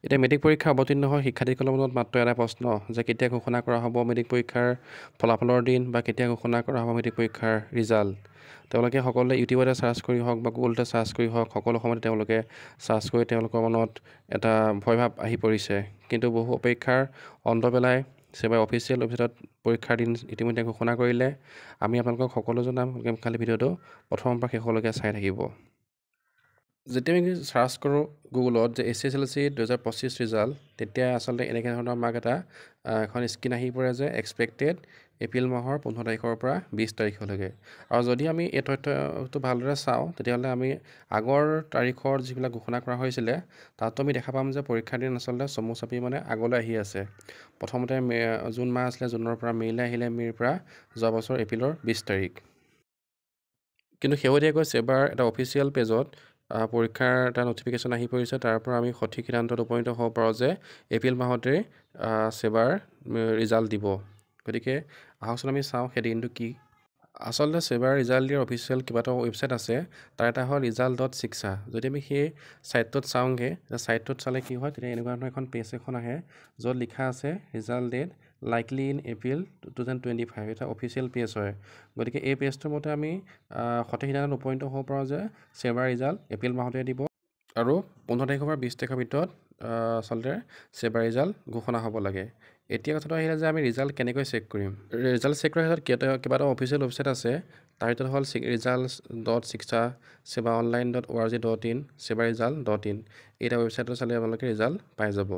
এতিয়া মেট্ৰিক পৰীক্ষা অৱতীৰ্ণ হৈ শিক্ষাৰ্থীসকলৰ মনত মাত্ৰ এটা প্ৰশ্ন যে কেতিয়া ঘোষণা কৰা হ'ব মেট্ৰিক পৰীক্ষাৰ ফলাফলৰ দিন বা কেতিয়া ঘোষণা কৰা হ'ব মেট্ৰিক পৰীক্ষাৰ ৰিজাল্ট। তেওঁলোকে সকলোৱে ইউটিউবতে চাৰ্চ কৰি হওক বা গুগলতে চাৰ্চ কৰি হওক, সকলো সময়তে তেওঁলোকে চাৰ্চ কৰি তেওঁলোকৰ মনত এটা ভয়ভাৱ আহি পৰিছে। কিন্তু বহু অপেক্ষাৰ অন্ত পেলাই ছেবাৰ অফিচিয়েল ৱেবছাইটত পৰীক্ষাৰ দিন ইতিমধ্যে ঘোষণা কৰিলে। আমি আপোনালোকক সকলো জনাম, খালি ভিডিঅ'টো প্ৰথমৰ পৰা শেষলৈকে চাই থাকিব। যেতিয়া আমি চাৰ্চ কৰোঁ গুগলত যে এইচএছএলচি 2025 ৰিজাল্ট, তেতিয়া আচলতে এনেকৈ ধৰণৰ আমাক এখন স্ক্ৰীণ আহি পৰে যে এক্সপেক্টেড এপ্ৰিল মাহৰ 15 তাৰিখৰ পৰা 20 তাৰিখলৈকে। আৰু যদি আমি এই তথ্যটো ভালদৰে চাওঁ, তেতিয়াহ'লে আমি আগৰ তাৰিখৰ যিবিলাক ঘোষণা কৰা হৈছিলে, তাতো আমি দেখা পাম যে পৰীক্ষাৰ দিন আচলতে চমু চাপি মানে আগলৈ আহি আছে। প্ৰথমতে মে' জুন মাহ আছিলে, জুনৰ পৰা মে'লৈ আহিলে, মে'ৰ পৰা যোৱা বছৰ এপ্ৰিলৰ 20 তাৰিখ। কিন্তু শেহতীয়াকৈ ছেবাৰ এটা অফিচিয়েল পেজত পৰীক্ষাৰ এটা নটিফিকেশ্যন আহি পৰিছে। তাৰ পৰা আমি সঠিক সিদ্ধান্তত উপনীত হ'ব পাৰোঁ যে এপ্ৰিল মাহতেই ছেবাৰ ৰিজাল্ট দিব। গতিকে আহকচোন আমি চাওঁ সেই দিনটো কি। আচলতে ছেবাৰ ৰিজাল্ট দিয়াৰ অফিচিয়েল কেইবাটাও ৱেবছাইট আছে, তাৰ এটা হ'ল ৰিজাল্ট.শিক্ষা। যদি আমি সেই ছাইটটোত চাওঁগৈ, ছাইটটোত চালে কি হয়, তেতিয়া এনেকুৱা ধৰণৰ এখন পেজ এখন আহে য'ত লিখা আছে "Result date likely in April 2025"। এটা অফিচিয়েল পেজ হয়। গতিকে এই পেজটোৰ মতে আমি সঠিক সিদ্ধান্তত উপনীত হ'ব পাৰোঁ যে ছেবাৰ ৰিজাল্ট এপ্ৰিল মাহতে দিব আৰু 15 তাৰিখৰ পৰা 20 তাৰিখৰ ভিতৰত আচলতে ছেবাৰ ৰিজাল্ট ঘোষণা হ'ব লাগে। এতিয়া কথাটো আহিলে যে আমি ৰিজাল্ট কেনেকৈ চেক কৰিম? ৰিজাল্ট চেক কৰাৰ ক্ষেত্ৰত কেইবাটাও অফিচিয়েল ৱেবছাইট আছে। তাৰ ভিতৰত হ'ল result.shiksha, sebaonline.org.in, sebaresult.in। এইটা ৱেবছাইটত চালে আপোনালোকে ৰিজাল্ট পাই যাব।